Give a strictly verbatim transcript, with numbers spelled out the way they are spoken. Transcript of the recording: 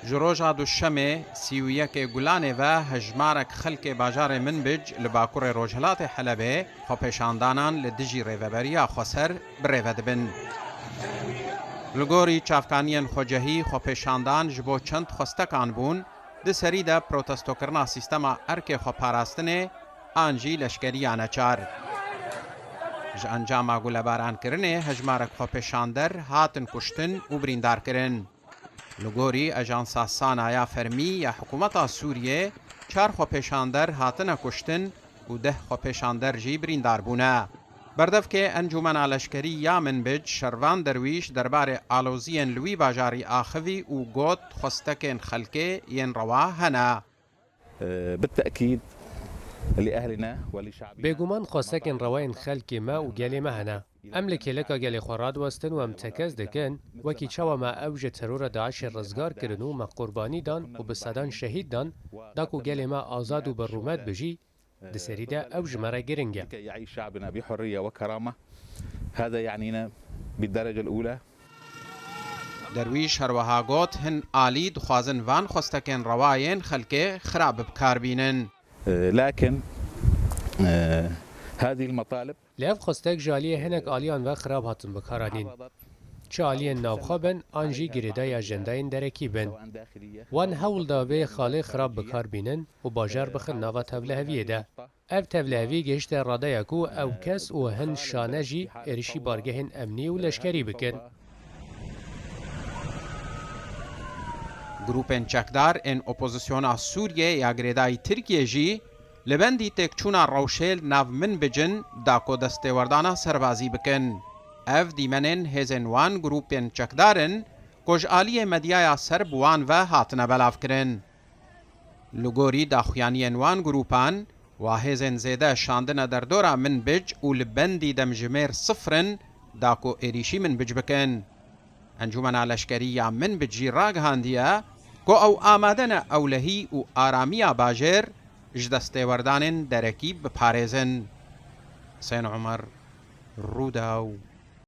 Ji roja Duşemê sî û yekê Gulanê ve hejmarek xelkê bajarê Minbic li bakurê rojhilatê Helebê xwepêşandanan li dijî Rêveberiya Xweser bi rê ve dibin. Li gorî çavkaniyên xwecehî xwepêşandan ji bo çend xwestekan bûn, di serî de protestokirina sîstema erkê xweparastinê an jî leşkeriya neçar. Ji encama gulebarankirinê hejmarek xwepêşander hatin kuştin û birîndar kirin. Li gorî Ajansa Sana ya Fermî ya Hikûmeta Sûriyê, çar xwepêşander hatine kuştin û deh xwepêşander jî birîndar bûne. Berdevkê Encûmena Leşkerî ya Minbic, Şervan Derwîş, derbarê aloziyên li wî bajarî axivî û got, xwestekên xelkê yên rewa hene. بالتأكيد لأهلنا ولشعبنا. Bêguman xwestekên rewayên xelkê me û gelê me hene. Em li kêleka gelê xwe radiwestin û em tekez dikin, wekî çawa me ew ji terora DAIŞê rizgar kirin û me qurbanî dan û bi sedan şehîd dan, da ku gelê me azad û bi rûmet bijî, di serî de ew ji me re giring e. لكي يعيش شعبنا بحرية وكرامة. هذا يعنينا بالدرجة الأولى. Derwîş her wiha got, hin alî dixwazin van xwestekên rewa yên xelkê xirab bi kar bînin. لكن هذه المطالب Lê ev xwestek ji aliyê hinek aliyan ve xirab hatin bikaranîn. Çi aliyên navxwe bin an jî girêdayî ajendayên derekî bin. Wan hewl da vê xalê xirab bikar bînin û bajar bixin nava tevliheviyê de. Ev tevlihevî gihişte radeya ku ew kes û hin şane jî êrişî bargehên emnî û leşkerî bikin. Grûpên çekdar ên opozisyona Sûriyê ya girêdayî Tirkiyê jî li bendî têkçûna rewşê li nav Minbic in da ku destêwerdana serbazî bikin. Ev dîmenên hêzên wan grûpên çekdar in ku ji aliyê medyaya serb wan ve hatine belavkirin. Li gorî daxuyaniyên wan grûpan, wa hêzên zêde şandine derdora Minbic û li bendî demjimêr sifir in da ku êrîşî Minbic bikin. Encûmena Leşkerî ya Minbic jî ragihandiye ku ew amade ne ewlehî û aramiya bajêr ji destêwerdanên derekî biparêzin. Husên Omer, Rûdaw.